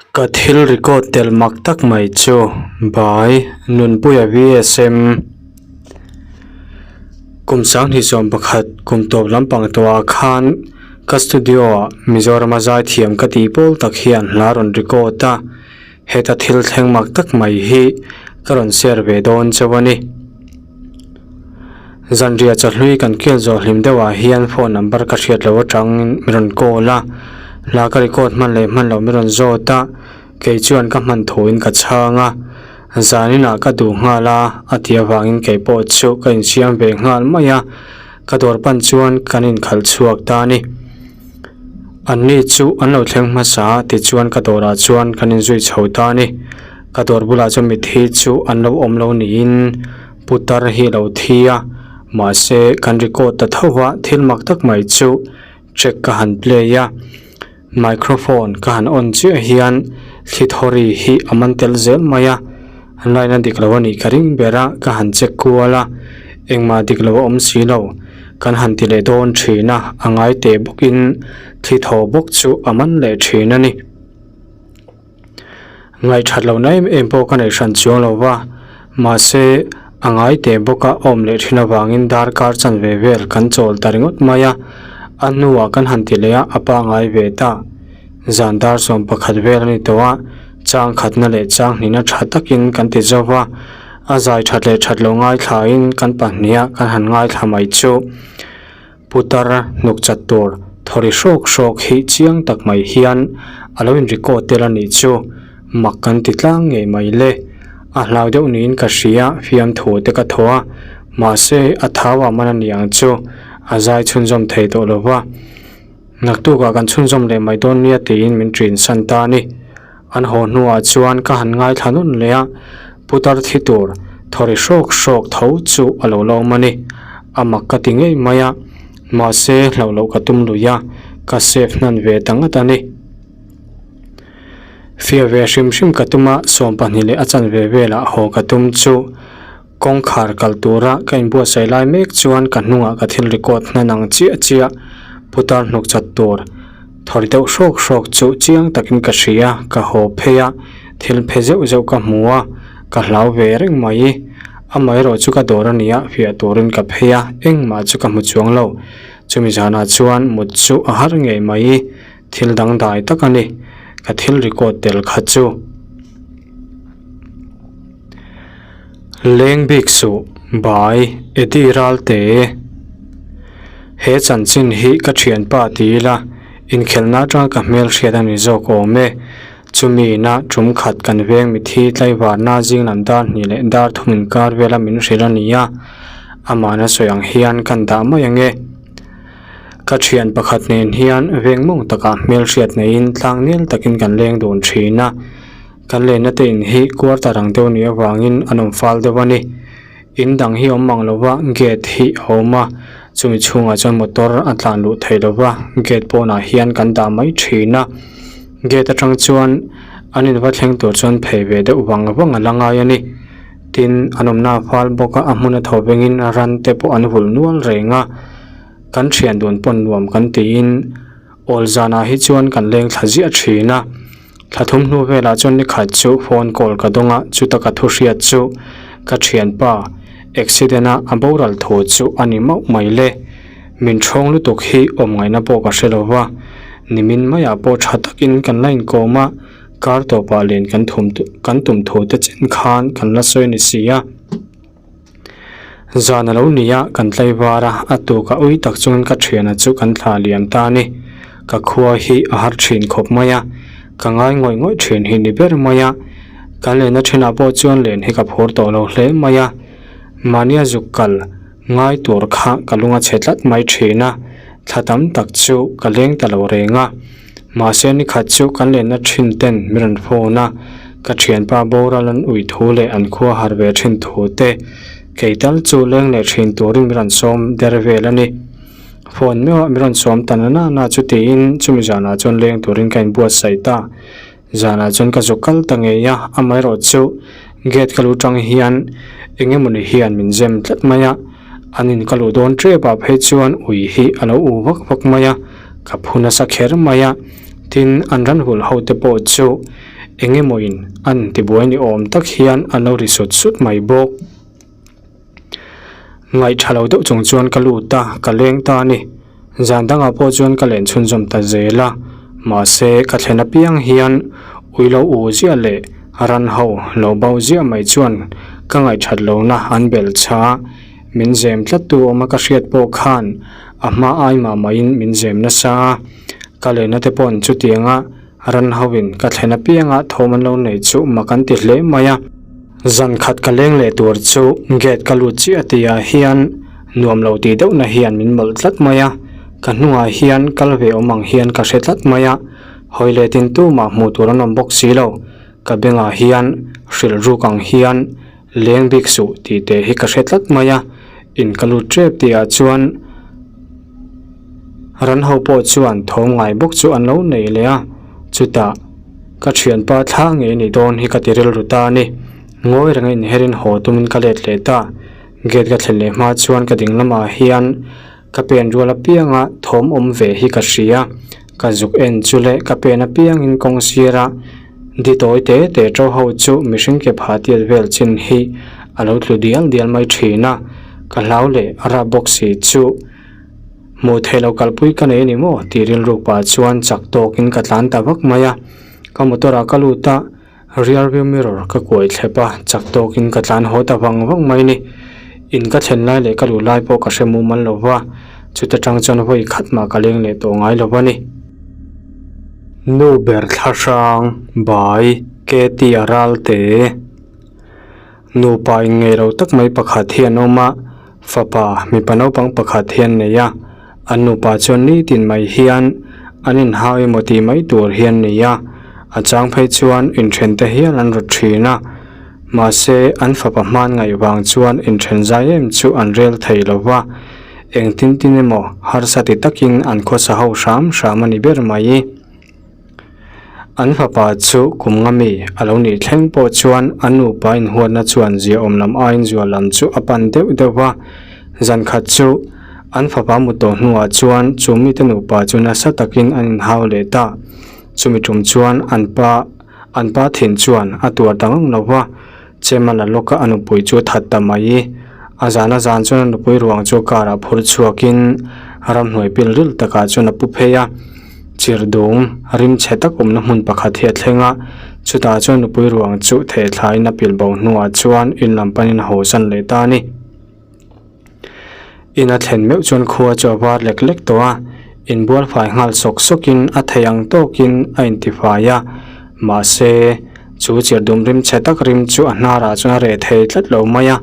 Ka thil record tel mak tak mai chu by Nunpuia VSM Kum sanghnih sawm pakhat kum tawp lampang tawhah khan ka studio ah Mizorama zaithiam ka tih pawl tak hian hla rawn record a, heta thil thleng mak tak mai hi ka rawn share ve dawn chauh a ni. Zanriah chawhlui kan kil zawh hlim deuhah hian phone number ka hriat loh atangin min rawn call a, hla ka record hman leh hman loh min rawn zawt a, kei chuan ka hman thuin ka chhang a, zaninah ka duh nghal a a tih avangin kei pawh chu ka insiam ve nghal mai a, ka dawr pan chuan kan inkhalh chhuak ta a ni. Anni chu an lo thleng hmasa a tichuan ka dawrah chuan kan inzui chho ta a ni. Ka dawr bulah chuan mitthi chu an lo awm lo niin putar hi a lo thi a, mahse kan record ta tho va, thil mak tak mai chu track ka han play a, microphone ka han on chiah hian thli thawri hi a man tel zel mai a, line a dik lo a nih ka ring ber a, ka han check kual a, engmah dik lo a awm si lo, kan han ti leh dawn thin a, a ngai teh bawkin thli thaw bawk chu a man leh thin a ni. Ngaihthat lohna em em pawh ka neih hran chuang lo va, mahse a ngai teh bawk a awm leh thin avangin darkar chanve vel kan chawl ta ringawt mai a, a hnuah kan han ti leh a, a pangai ve ta. Zan dar 11 vel a ni tawh a, chang khatna leh chang hnihna tha takin kan ti zo va, a zai that leh that lo ngaithlain kan pahniha kan han ngaithla mai chu. Putar hnuk chat tur thawri hrawk hrawk hi chiang tak mai hian a lo in record tel a nih chu mak kan ti tlang ngei mai le. A hlau deuh niin ka hria fiamthu te ka thaw a, mahse a thau ah man a ni ang chu a zai chhunzawm thei tawh lo va. Naktukah kan chhunzawm leh mai dawn nia tiin min ṭin san ta a ni. An haw hnuah chuan ka han ngaithla nawn leh a, putar thi tur thawri hrawk hrawk tho chu a lo lawm a ni. A mak ka ti ngei mai a, mahse hlauh loh ka tum lui a, ka save hnan ve ta ngat a ni. Fiah ve hrim hrim ka tum a, 20 leh a chanve velah haw ka tum chu kawngkhar kal tura ka inbuatsaih lai mek chuan ka hnungah ka thil record hnan ang chiah chiah putar hnuk chat tur thawri deuh hrawk hrawk chu chiang takin ka hria ka haw phei a thil phe zeuh zeuh ka hmu a ka hlau ve reng mai amaherawh chu ka dawr a nia fiah turin ka phei a engmah chu ka hmu chuang lo chumi zanah chuan mut chu a har ngei mai thil dangdai tak a ni ka thil record tel kha chu. Leng bik suh bai Eddie Ralte He chanchin hi ka thianpa ti ila inkhelhna atanga ka hmel hriat a ni zawk awm e. Chumi ina tum khat kan veng mithi tlaivarna zing lam dar hnih leh dar thum inkar vela min hrilh a ni a, amahna sawi ang hian kan dah mai ang e. Ka thian pakhat nen hian veng mawng takah hmel hriat neiin tlang nel takin kan leng dun thin a. Kan lenna te in hi quarter ang deuh nih avangin an awm fal deuh a ni. In dang hi awm mang lova gate hi a awm a, chumi chhungah chuan motor a tlan luh theih lova gate pawnah hian kan dah mai thin a. Gate atang chuan an in va thleng tur chuan phei ve deuh vang vang a la ngai a ni. Tin, an awmna a fal bawk a, a hmun a thaw vengin ran te pawh an vul nual reng a. Kan thian dun pawn nuam kan tiin awl zanah hi chuan kan leng thla ziah thin a. Thla thum hnu velah chuan ni khat chu phone call ka dawng a, chuta ka thu hriat chu ka thianpa accident a a boral thu chu a ni mauh mai le. Min thawng lutuk hi awm ngaihna pawh ka hre lo va, nimin maiah pawh tha takin kan la inkawm a, kar tawpah len kan thum kan tum thu te chen khan kan la sawi a ni si a. Zan a lo ni a, kan tlaivar a, a tuk a ui tak chuan ka thiana chu kan thla liam ta a ni. Ka khua hi a har thin khawp mai a, ka ngai ngawih ngawih thin hi ni ber mai a. Kan lenna thinah pawh chuan len hi ka phur tawh lo hle mai a, mahnia zuk kal ngai tur kha ka lung a chhe tlat mai thin a, thla tam tak chu ka leng ta lo reng a. Mahse ni khat chu kan lenna thin ten min rawn phone a, ka thianpa boral an ui thu leh an khua har ve thin thu te kei tal chu leng leh thin turin min rawn sawm der vel a ni. Phone meuh ah min rawn sawm ta na na na chu tiin chumi zanah chuan leng turin ka inbuatsaih ta. Zanah chuan ka zuk kal ta ngei a, amaherawh chu gate ka lu tang hian eng emawni hian min zem tlat mai a, an in ka luh dawn tep ah phei chuan ui hi a lo u vak vak mai a, ka phu nasa kher mai a, tin an ran hul ho te pawh chu. Eng emaw in an tibuai ni awm tak hian an lo ri sut sut mai bawk. Ngaih tha lo deuh chung chuan ka lut a, ka leng ta a ni. Zan dangah pawh chuan ka len chhunzawm ta zel a, mahse ka thlen apiang hian ui lo u ziah leh ran ho lo bo ziah mai chuan ka ngaihthat lohna an belh chha. Min zem tlat tu awma ka hriat pawh khan a hma ai mah mahin min zem nasa a, ka lenna te paw'n chutianga Ran hoin ka thlen apianga thawm an lo nei chu mak an ti hle mai a. Zan khat ka leng leh tur chu gate ka lut chiah tihah hian nuam lo tih deuhna hian min mawlh tlat mai a, ka hnungah hian kal ve awm ang hian ka hre tlat mai a, hawi leh tin tumah hmuh tur an awm bawk si lo, ka bengah hian hrilh ruk ang hian leng bik suh tih teh hi ka hre tlat mai a, in ka lut tep tihah chuan Ran ho pawh chuan thawm ngai bawk chu an lo nei leh a, chutah ka thianpa thla ngei ni dawn hi ka ti rilru ta a ni. Ngawi renga inherin haw tumin ka let leh ta. Gate ka thlen leh hma chuan ka ding lamah hian ka pen rual apianga thawm awm ve hi ka hria. Ka zuk en chu leh ka pen apiangin kawng sira di tawi te te to ho chu mihring ke pha tiat vel chin hi a lo tlu dial dial mai thin a, ka hlau leh a rap bawk si chu. Hmuh theih loh kalpui ka nei a ni maw? tih rilru pah chuan chak tawkin ka tlan ta vak mai a. Ka motor ah ka lut a, rear view mirror ka kuai thlep a, chak tawkin ka tlan haw ta vang vang mai a ni. In ka thlen lai leh ka luh lai pawh ka hre mumal lo va, chuta tang chuan vawi khat mah ka leng leh tawh ngai lo a ni. Nu ber thla hrang, bai, Katie a ral te. Nupa inngeih lo tak mai pakhat hi an awm a, fapa mipa naupang pakhat hi an nei a, an nupa chuan nitin mai hian an inhau emaw tih mai tur hi an nei a, a chang phei chuan inthen te hial an rawt thin a, mahse an fapa hman ngaih vang chuan inthen zai em chu an rel thei lo va, engtin tin emaw harsa ti takin an khawsa ho hram hram a ni ber mai. An fapa chu kum nga mi a lo nih thleng pawh chuan a nupa inhuatna chuan ziaawm lam aiin zual lam chu a pan deuh deuh va. Zan khat chu an fapa mut tawh hnuah chuan chu mite nupa chu nasa takin an inhau leh ta. Chumi tum chuan an pa an pa thin chuan a tuar ta ngang lo va, Chema la lawka a nupui chu a that ta mai. A zan a zan chuan a nupui ruang chu car ah phur chhuakin ramhnuai pil ril takah chuan a pu phei a. Chirdum rim chhe tak awmna hmun pakhat hi a thleng a, chutah chuan nupui ruang chu thehthlaiin a pilh bo hnuah chuan in lam panin a haw san leh ta a ni. In a thlen meuh chuan khua chu a var lek lek tawh a, inbual fai nghal sawk sawkin a thei ang tawkin a intifai a, mahse chu chirdum rim chhe tak rim chu a hnarah chuan a reh thei tlat lo mai a,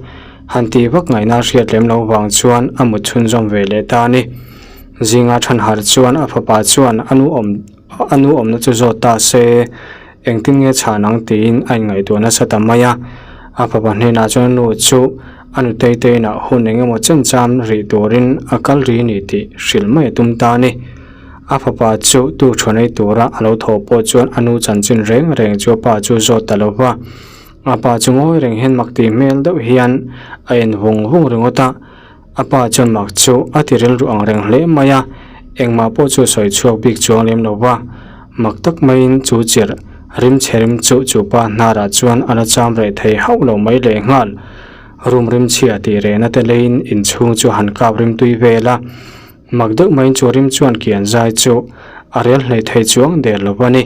han tih vak ngaihna a hriat lem loh vang chuan a mut chhunzawm ve leh ta a ni. Zinga Thanhar chuan a fapa chuan a nu awm a nu awmna chu zawt ta se, engtin nge chhan ang tiin a inngaihtuah nasa ta mai a. A fapa hnenah chuan a nu chu a nutei te inah hun eng emaw chen cham rih turin a kal ri ni tih hrilh mai a tum ta a ni. A fapa chu tu thuan ei tura a lo thawh pawh chuan a nu chanchin reng reng chu a pa chu zawt ta lo va. A pa chu ngawi reng hian mak tih hmel deuh hian a en vung vung ringawt a. A pa chuan mak chu a ti rilru ang reng hle mai a, engmah pawh chu a sawi chhuak bik chuang lem lo va. Mak tak maiin chu chirh rim chhe rim chu chu pa hnarah chuan a la cham reh thei hauh lo mai leh nghal. Room rim chhia tih rehna te leiin inchhung chu han kap rim tui vel a, mak deuh maiin chu rim chuan kian zai chu a rel hlei thei chuang der lo va ni.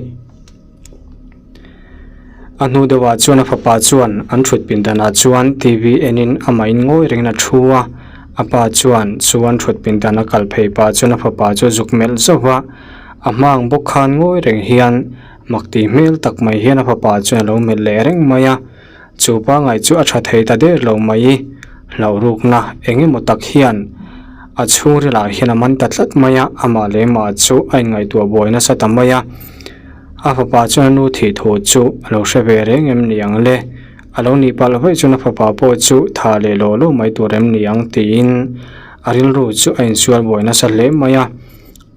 A hnu deuhah chuan a fapa chuan an thut pindanah chuan TV enin amah in ngawi rengin a thu a, a pa chuan chu an thut pindan a kal phei pah chuan a fapa chu a zuk melh zauh va, a hma ang bawk khan ngawi reng hian mak tih hmel tak mai hian a fapa chuan a lo melh leh reng mai a, chu pangai chu a tha thei ta der lo mai, hlauhrukna eng emaw tak hian a chhungrilah hian a man ta tlat mai a, amah leh mah chu a inngaihtuah buai nasa ta mai a. A fapa chuan a nu thih thu chu a lo hre ve reng em ni ang le? A lo nih palh vaih chuan a fapa pawh chu tha leh law law mai tur em ni ang tiin a rilru chu a insual buai nasa hle mai a.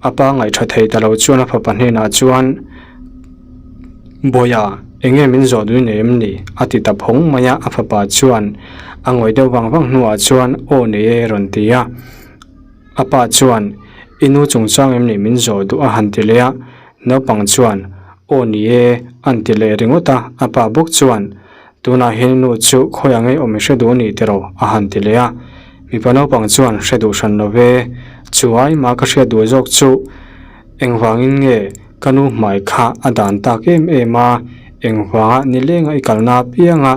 A pa ngaihṭha thei ta lo chuan a fapa hnenah chuan, Bawiha, eng nge min zawh dui nei em ni? a ti ta phawng mai a. A fapa chuan a ngawih deuh vang vang hnuah chuan, Aw nei e rawn ti a. A pa chuan, I nu chungchang em ni min zawh duh a han ti leh a. Naupang chuan, Aw ni e, a'n ti leh ringawt a, a pa bawk chuan, Tunah hian i nu chu khawiah ngei awm i hre duh a ni tiraw? a han ti leh a. Mipa naupang chuan hre duh hran lo ve, Chu ai mah ka hriat duh zawk chu engvangin nge ka nu hmai kha a dan tak em em a, engvanga nilenga i kalna apianga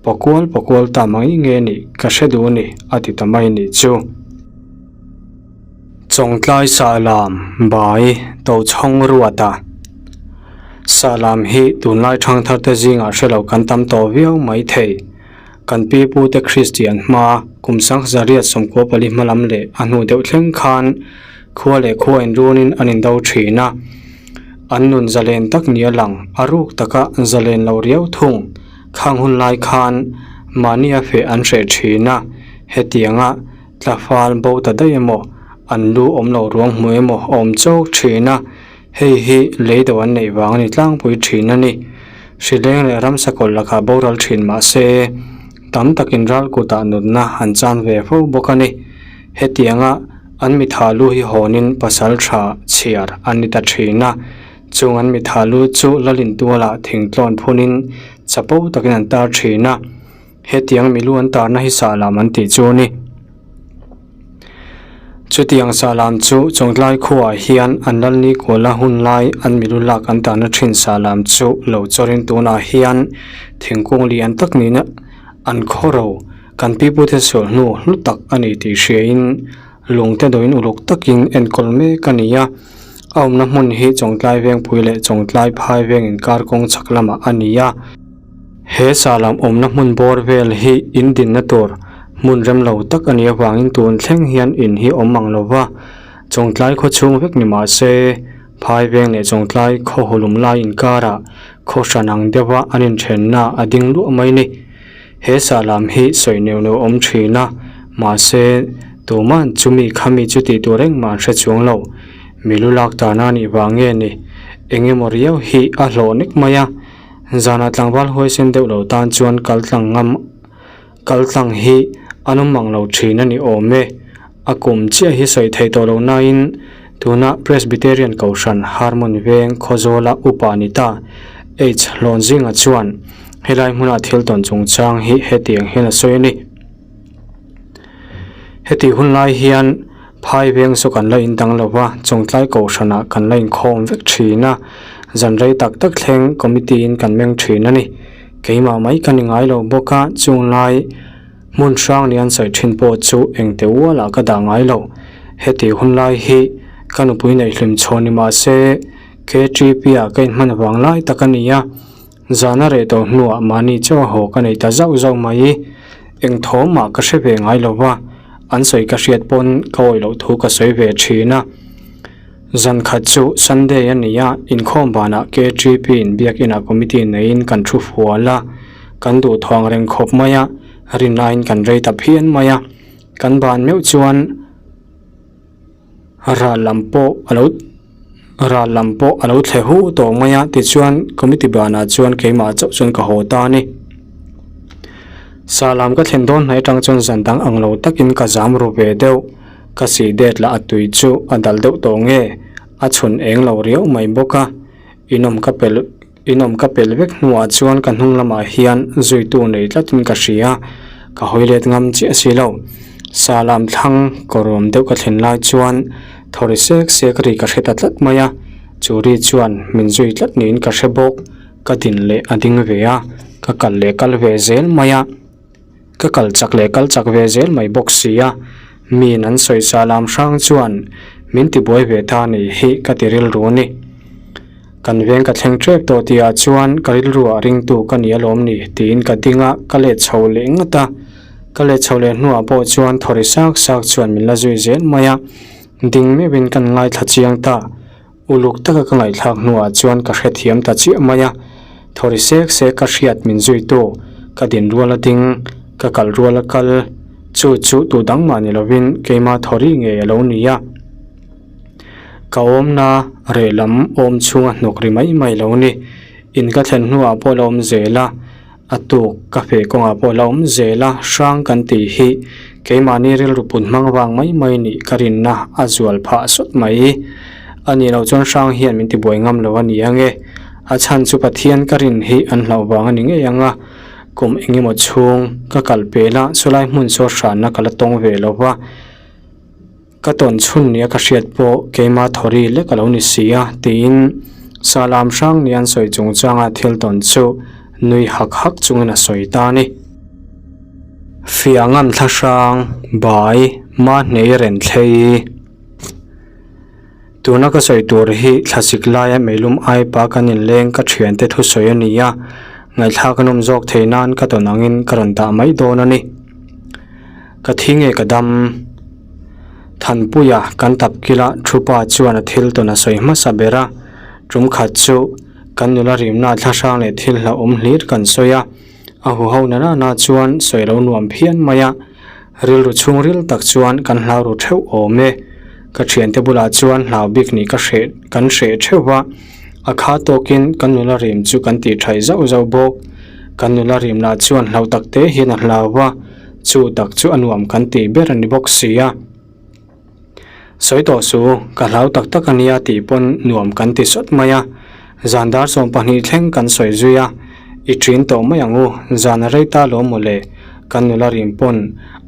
pakual pakual ta mai nge nih ka hre duh a ni, a ti ta mai nih chu. Chawngtlai Sahlam Bai Tochhawng Ruata Sahlam hi tunlai thangthar te zingah hre lo kan tam tawh viau mai thei. Kan pi pu te Kristian hma kum 1994 hma lam leh a hnu deuh thleng khan khua leh khua inrunin an indo thin a. An nun zalen tak nia lang a ruk taka zalen lo riau thung. Khang hun lai khan mahni a feh an hreh thin a, hetianga Tlafal bo ta daih emaw, an lu awm lo ruang hmu emaw a awm chawk thin a, hei hi lei do an neih vang a ni tlangpui thin a ni. Hrileng leh ramsa kawlh lakah boral thin mah se, tam takin ral kutah nunna an chan ve fo bawk a ni. Hetianga an mitha lu hi hawnin pasal tha chhiar an ni ta thin a, chung an mitha lu chu Lalintualah thingtlawn phunin chapo takin an tar thin a. Hetiang milu an tarna hi sahlam an tih chu a ni. Chutiang sahlam chu Chawngtlai khuaah hian an Lalni Kuala hun lai an milu lak an tarna thin sahlam chu lo chawrin tunah hian thingkung lian tak nihna an khawro kan pipute sual hnu hlu tak a ni tih hriain lungte dawhin uluk takin enkawl mek a ni a. A awmna hmun hi Chawngtlai Vengpui leh Chawngtlai Phai Veng inkar kawng chhak lamah a ni a. He sahlam awmna hmun bawr vel hi in dinna tur hmun rem lo tak a nih avangin tun thleng hian in hi awm ang lo va, Chawngtlai khaw chhung vek ni mah se, phai veng leh Chawngtlai khaw hulum lai inkarah khaw hran ang deuha an inthenna a ding luah mai ni. He sahlam hi sawi neuh neuh awm thin a, mahse tuman chumi khami chu tih tur engmah an hre chuang lo. Milu lak tana a nih vang nge ni? Eng emaw riau hi a hlawh nek mai a. Zanah tlangval huaisen deuh lo tan chuan kal tlang ngam kal tlang hi an awm mang lo thin a ni awm e. A kum chiah hi sawi thei tawh lo nain tuna Presbyterian Kohhran Harmon Veng Khawzawla upa ni ta H Hlawnzinga chuan helai hmuna thil tawn chungchang hi hetiang hian a sawi a ni. Heti hun lai hian phai veng saw kan la indang lo va, Chawngtlai Kohhranah kan la inkhawm vek thin a, zan rei tak tak thleng committee in kan meng thin a ni. Keimah mai ka ni ngai lo bawk a, chung lai hmun hrang ni an sawi thin pawh chu engte ualah ka dah ngai lo. Heti hun lai hi ka nupui neih hlim chhawn ni mah se KTP ah ka inhman vang lai tak a ni a. Zana reh tawh hnuah mahni chaw a haw ka nei ta zauh zauh mai. Eng thawm mah ka hre ve ngai lo va, an sawi ka hriat pawn ka awih loh thu ka sawi ve thin a. Zan khat chu Sunday a ni a, inkhawm banah KTP in biakinah committee neiin kan thu fual a, kan duh thawng reng khawp mai a, rinaiin kan rei ta phian mai a. Kan ban meuh chuan Ral lam pawh a lo ral lam pawh a lo thle hu tawh mai a tichuan committee banah chuan keimah chauh chuan ka haw ta a ni. Sahlam ka thlen dawn hnaih atang chuan zan dang ang lo takin ka zam ru ve deuh ka sih det lah a tui chu a dal deuh tawh nge a chhun eng lo riau mai bawk a inawm ka pel Inawm ka pel vek hnuah chuan ka hnung lamah hian zuitu nei tlatin ka hria, ka hawi let ngam chiah si lo. Salam thlang kawrawm deuh ka thlen lai chuan thawri sek sek ri ka hre ta tlat mai a, chu ri chuan min zui tlat niin ka hre bawk. Ka din leh a ding ve a, ka kal leh kal ve zel mai a. Ka kal chak leh kal chak ve zel mai bawk si a, miin an sawi sa lam hrang chuan min tibuai ve ta ni hi ka ti rilru a ni. Kan veng ka thleng tep tawh tihah chuan ka rilruah ringtu ka ni alawm ni tiin ka ding a, ka let chho leh ngat a. Ka let chho leh hnuah pawh chuan thawri sak sak chuan min la zui zel mai a, ding meuhin kan ngaithla chiang ta. Uluk taka ka ngaihthlak hnuah chuan ka hrethiam ta chiah mai a, thawri sek sek ka hriat min zuitu, ka din rual a ding, ka kal rual a kal, chu chu tu dang mah ni lovin keima thawri ngei a lo ni a. Ka awmna reh lam awm chhunga hnawk ri mai mai lo ni. In ka thlen hnuah pawh la awm zel a. A tuk ka feh kawngah pawh la awm zel a, hrang kan tih hi keimahni rilru put hmang vang mai mai nih ka rinna a zual phah sawt mai. A nih loh chuan hrang hian min tibuai ngam lo a ni ang e. A chhan chu Pathian ka rin hi an hlauh vang a ni ngei ang a, kum engemaw chhung ka kal pel a, chulai hmun chu hranna ka la tawng ve lo va. Ka tawn chhun nia ka hriat pawh keima thawri lek a lo ni si a, tiin Salam hrang nia an sawi chungchanga thil tawn chu nui hak hak chungin a sawi ta a ni. Fiah ngam thla hrang, bai, mahni renthlei. Tuna ka sawi tur hi thlasik laia meilum aipa kan inleng ka thiante thusawi a ni a, ngaihthlak a nawm zawk thei nan ka tawn angin ka rawn dah mai dawn a ni. Ka thi nge ka dam? Thanpuia kan tap kila thupa chuan a thil tawn a sawi hmasa ber a, tum khat chu kan nula rimna thlahrang leh thil hlauhawm hlir kan sawi a, a huho na na na chuan sawi lo nuam phian mai a. Rilru chhungril tak chuan kan hlau ru theuh awm e. Ka thiante bulah chuan hlau bik nih ka hreh kan hreh theuh va, a kha tawkin kan nula rim chu kan tih thaih zauh zauh bawk. Kan nula rim lah chuan hlau tak te hian a hlau va, chu tak chu a nuam kan tih ber a ni bawk si a. Sawi tawh su, ka hlau tak tak a nia tih pawn nuam kan ti sawt mai a. Zan dar 12 thleng kan sawi zui a, I ṭin tawh mai ang u, zan a rei ta lo maw le, kan nula rim pawn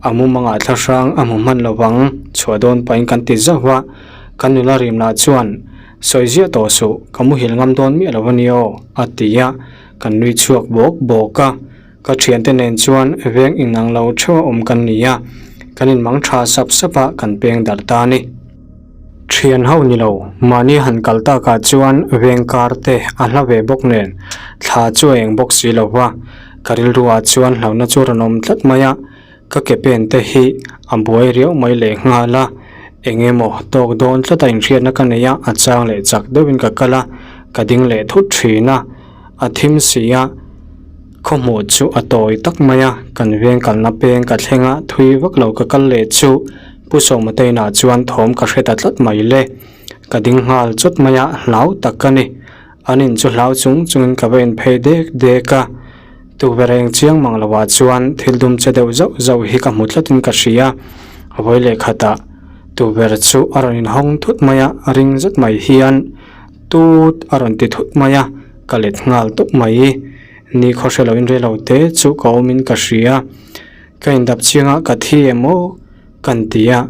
a mumangah thlahrang a hmu hman lo vang, chhuah dawn pahin kan ti zauh a. Kan nula rim lah chuan, Sawi ziah tawh suh, ka muhil ngam dawn miah lo a nia aw, a ti a, kan nui chhuak bawk bawk a. Ka thiante nen chuan veng inang lo theuh a awm kan ni a, kan inmang tha sap sap a kan peng darh ta a ni. Thian ho ni lo, mahni han kal takah chuan veng kar te a hla ve bawk nen thla chu a eng bawk si lo va, ka rilruah chuan hlauhna chu rawn awm tlat mai a, ka ke pen te hi a buai riau mai leh nghal a, eng emaw tawk dawn tlat a inhriatna ka nei a, a chang leh chak deuhin ka kal a, ka ding leh thut thin a, a thim si a. Khawhmuh chu a tawi tak mai a, kan veng kalna peng ka thleng a, thui vak lo ka kal leh chu Pu Sawmatainah chuan thawm ka hre ta tlat mai le. Ka ding nghal chawt mai a, hlau tak ka ni. An in chu hlau chung chungin ka va in phei dek dek a, tukverh eng chiang mang lovah chuan thil dum che deuh zauh zauh hi ka hmu tlatin ka hria. Vawi leh khatah tukverh chu a rawn inhawng thut mai a, ring zet mai hian tut a rawn ti thut mai a, ka let nghal tawp mai. Ni khaw hre loin rei lo te chu ka awmin ka hria. Ka indap chianga ka thi em aw kan ti a,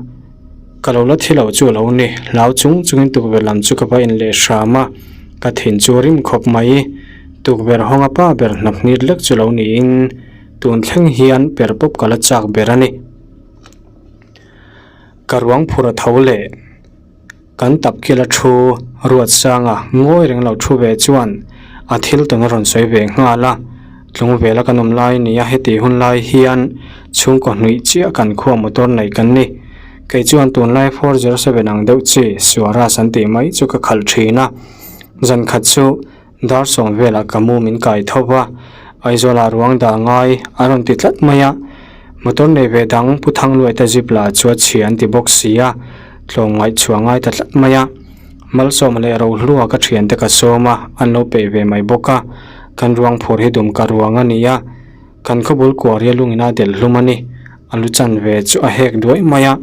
ka lo la thi lo chu a lo ni. Hlau chung chungin tukverh lam chu ka va in leh hram a, ka thin chu rim khawp mai. Tukverh hawnga pa ber hnap hnit lek chu lo niin tun thleng hian per pawp ka la chak ber a ni. Ka ruang phur a tho leh. Kan tap kila thu Ruatsanga ngawi reng lo thu ve chuan a thil tawn a rawn sawi ve nghal a, tlung vela kan awm lai nia heti hun lai hian chhungkaw hnuih chiah kan khua motor nei kan ni. Kei chuan tunlai 407 ang deuh chi Swaraj an tih mai chu ka khalh thin a, zan khat chu Dar sawm velah ka mu min kai tho va, Aizawlah ruang dah ngai a rawn ti tlat mai a. Motor nei ve dang Pu Thangluaita zip lah chu a chhia an ti bawk si a, tlawm ngaihchhuah ngai ta tlat mai a. Malsawma leh Rohlua ka thiante ka sawm a, an lo peih ve mai bawk a. Kan ruang phur hi dum ka ruang a ni a, kan khawbul kuaria lungin a delh hlum a ni. A lu chan ve chu a hek duai mai a.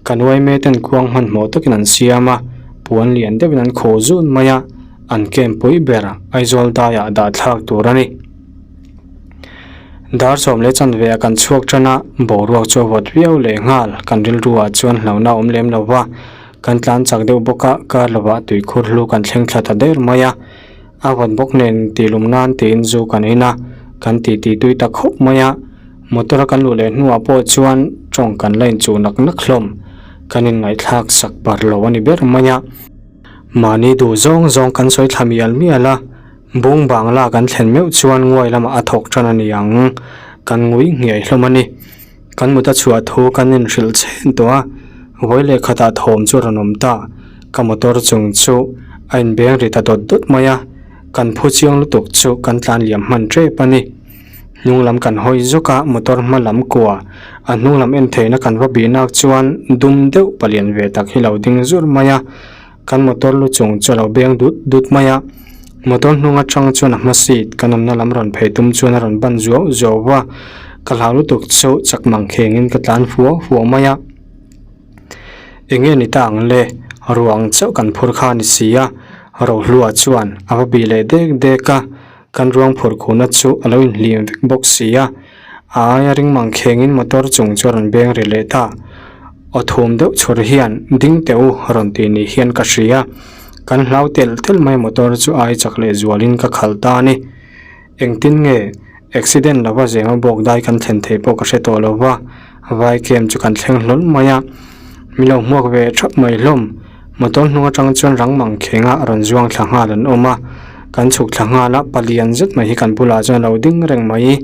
Kan uaime ten kuang hmanhmawh takin an siam a, puan lian deuhin an khaw zun mai a, an camp pui ber Aizawl daiah dah thlak tur a ni. Dar sawm leh chanve ah kan chhuak tan a, boruak chu a vawt viau leh nghal, kan rilru ah chuan hlauhna a awm lem lo va, kan tlan chak deuh bawk a, kar lovah tuikhur hlu kan thleng thla ta der mai a, a vawt bawk nen tih-lum nan tiin zu kan in a, kan titi tui ta khawp mai a. Motor a kan luh leh hnuah pawh chuan tawng kan la inchuh nak nak hlawm. Kan inngaihthlak sak bar lo a ni ber mai a. Mahni duh zawng zawng kan sawi thla mial mial a, bung bangla kan thlen meuh chuan nguai lamah a thawk tan a ni ang. Kan ngui nghiai hlawm a ni. Kan mut a chhuah thu kan inhrilh chhen tawh a, vawi leh khatah thawm chu a rawn awm ta. Ka motor chung chu a inbeng ri ta dawt dawt mai a, kan phu chiang lutuk chu kan tlan liam hman tep a ni. Hnung lam kan hawi zawk a, motor hma lam kua a hnung lam en theihna kan va bih nak chuan dum deuh palian ve tak hi lo ding zur mai a, kan motor lu chung chu a lo beng dut dut mai a, motor hnung atang chuan a hma seat kan awmna lam rawn phei tum chuan a rawn ban zuau zuau va, ka hlau lutuk chu chak mang khengin ka tlan fua fua mai a. Eng nge ni ta ang le? Ruang chauh kan phur kha a ni si a. Rohlua chuan a va bih leh dek dek a, kan ruang phur khuhna chu a lo inhlim vek bawk si a. A aia ring mang khengin motor chung chu a rawn beng ri leh ta. Aw thum deuh chhur hian ding teh u rawn tih ni hian ka hria. Kan hlau telh telh mai motor chu ai chak leh zualin ka khalh ta a ni. Engtin nge accident lova zema bawk dai kan thlen theih pawh ka hre tawh lo va, vai camp chu kan thleng hlawl mai a, min lo hmuak ve thap mai hlawm. Motor hnung atang chuan rang mang khenga a rawn zuang thla nghal an awm a, kan chhuk thla nghal a, palian zet mai hi kan bulah chuan a lo ding reng mai.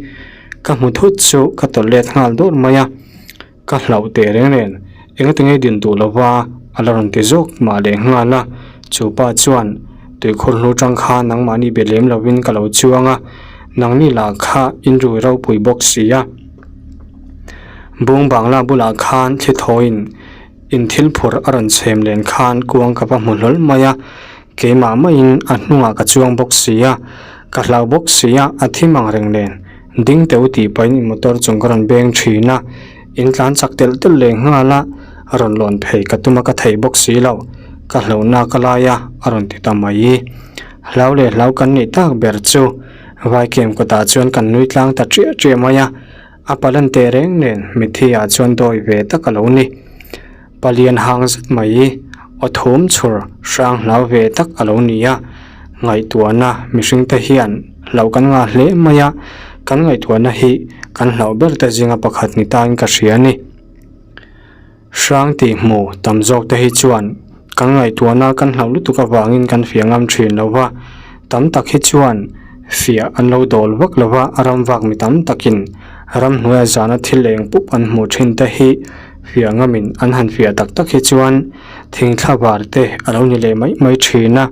Ka hmu thut chu ka tawlh let nghal dawr mai a. Ka hlauh teh reng nen, engati nge din duh lova a la rawn ti zawk mah leh nghal a, chu pa chuan tuikhur hnu tang kha nangmahni be lem lovin ka lo chuang a, nangni lah kha in rui ropui bawk si a. Bung bangla bulah khan thli thawiin in thil phur a rawn chhem len khan kuang ka va hmu hlawl mai a, keimah maiin a hnungah ka chuang bawk si a, ka hlau bawk si a, a thim ang reng nen. Ding teuh tih pahin motor chung ka rawn beng thin a, in tlan chak telh telh leh nghal a, a rawn lawn phei ka tum a ka theih bawk si lo, ka hlauhna ka lai a, a rawn ti ta mai. Hlau leh hlau kan nih tak ber chu Vaikem kawtah chuan kan nui tlang ta chiah chiah mai a, a palan teh reng nen mitthi ah chuan dawi ve tak a lo ni. Palian hang zet mai, aw thum chhur hrang hlau ve tak a lo ni a, ngaihtuahna mihringte hian hlauh kan ngah hle mai a, kan ngaihtuahna hi kan hlauh ber te zinga pakhat ni tain ka hria a ni. Hrang tih hmu tam zawk te hi chuan kan ngaihtuahna kan hlauh lutuk avangin kan fiah ngam thin lo va, tam tak hi chuan fiah an lo dawl vak lo va, a ram vak mi tam takin ramhnuaia zana thil eng pup an hmuh thin te hi Fiah ngamin an han fiah tak tak hi chuan thingthla var te a lo ni leh mai mai thin a,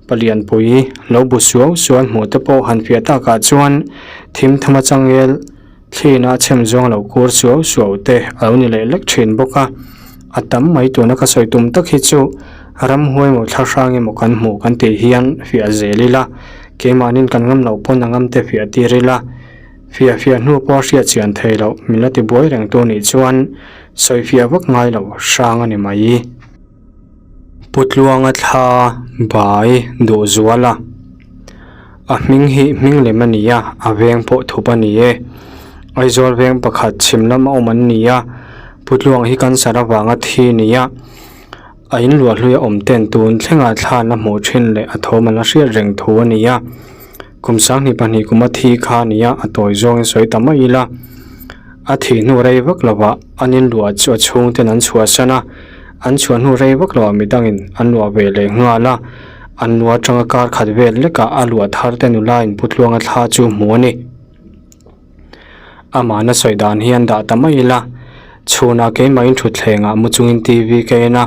palianpui lo bu suau suau an hmuh te pawh han fiah takah chuan thim thama changel thlina a chhem zawng lo kur suau suau te a lo ni leh lek thin bawk a, a tam mai tuna ka sawi tum tak hi chu ramhuai emaw thla hrang emaw kan hmuh kan tih hian fiah zel ila, keimahnin kan ngam loh pawn a ngam te fiah tir ila. Fiah fiah hnu pawh a hriat chian thei loh, min la ti buai reng tu nih chuan sawi fiah vak ngai lo hrang a ni mai. Pu Tluanga thla bai duh zual a, a hming hi hming lem a ni a, a veng pawh thup a ni e. Aizawl veng pakhat chhim lam a awm an ni a, Pu Tluanga hi cancer avanga thi a ni a, a in luah hlui a awm ten tun thlengah thla an la hmuh thin leh a thawm an la hriat reng thu a ni a. Kum sanghnih pahnih kum a thi kha a ni a, a tawi zawngin sawi ta mai ila. A thih hnu rei vak lovah an in luah chu a chhungten an chhuahsan a, an chhuah hnu rei vak lovah midangin an luah ve leh nghal a, an luah atanga kar khat vel lekah a luah thar te nula in Putluanga thla chu hmu a ni. Amahna sawi dan hian dah ta mai ila, chhunah keimahin thutthlengah mu chungin TV ka en a,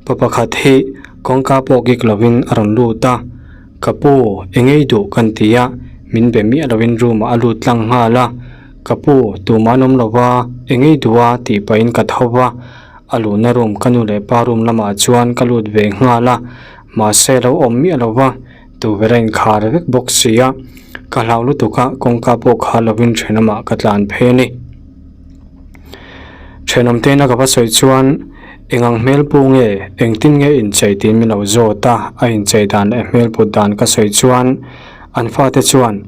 pa pakhat hi kawngka pawh kik lovin a rawn lut a, Ka pu, eng ei duh kan ti a, min be miah lovin room ah a lut tlang nghal a, Ka pu, tumah an awm lo va, eng ei duh a tih pahin ka tho va, a luhna room ka nu leh pa room lamah chuan ka lut ve nghal a, mahse a lo awm miah lo va. Tuver a inkhar vek bawk si a, ka hlau lutuk a, kawngka pawh kha lovin thenawmah ka tlan phei a ni. Thenawm tena ka va sawi chuan eng ang hmel pu nge, engtin nge inchei tiin min lo zawt a, a inchei dan leh hmel put dan ka sawi chuan an fate chuan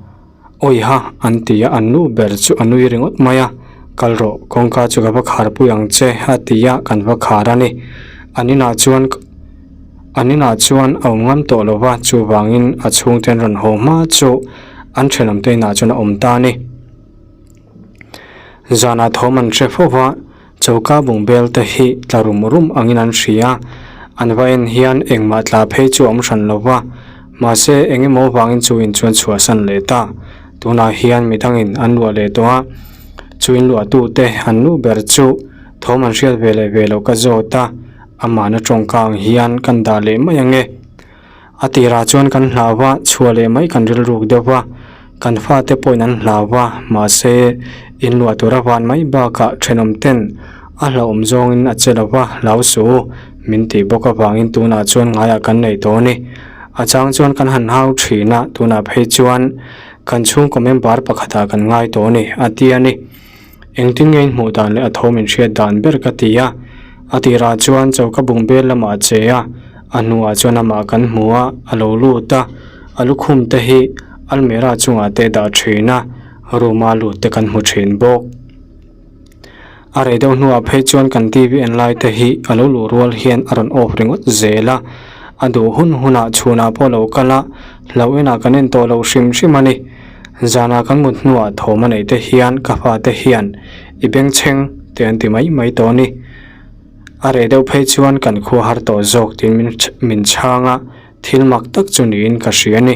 Awiha an ti a, an nu ber chu a nui ringawt mai a, Kal rawh, kawngka chu ka va khar pui ang che a ti a, kan va khar a ni. An inah chuan an inah chuan a awm ngam tawh lo va, chuvangin a chhungte an rawn haw hma chu an thenawmte inah chuan a awm ta a ni. Zanah thawm an hre fo va, choka bungbel te hi tla rum rum angin an hria. An va en hian engmah tla phei chu a awm hran lo va, mahse eng emaw vangin chu in chuan chhuahsan leh ta. Tunah hian midangin an luah leh tawh a, chu in luahtute an luh ber chu thawm an hriat ve leh ve loh ka zawt a, amahna tawngka ang hian kan dah leh mai ang e. A tirah chuan kan hlau va, chhuah leh mai kan rilruk deuh va, kan fate pawhin an hlau va, mahse in luah tur a van mai bakah thenawm ten a hlauhawm zawngin a che lo va, hlau suh u, min tih bawk avangin tunah chuan ngaiah kan nei tawh a ni. A chang chuan kan han hau thin a, tunah phei chuan kan chhungkaw member pakhatah kan ngai tawh a ni, a ti a ni. Engtin nge in hmuh dan leh a tho min hriat dan ber ka ti a. A tirah chuan choka bungbel lamah a che a, A hnuah chuan amah kan hmu a, a lo lut a, a lukhum te hi almirah chungah te a dah thin a, room a lut te kan hmu thin bawk. A rei deuh hnuah phei chuan kan TV en lai te hi a lo luh rual hian a rawn off ringawt zel a, a duh hun hunah chhunah pawh a lo kal a, hlauh enah kan en tawh lo hrim hrim a ni. Zanah kan mut hnuah thawm a neih te hian ka fate hian i bengchheng te an ti mai mai tawh a ni. A reh deuh phei chuan kan khua har tawh zawk tiin min chhang a, thil mak tak chu niin ka hria a ni.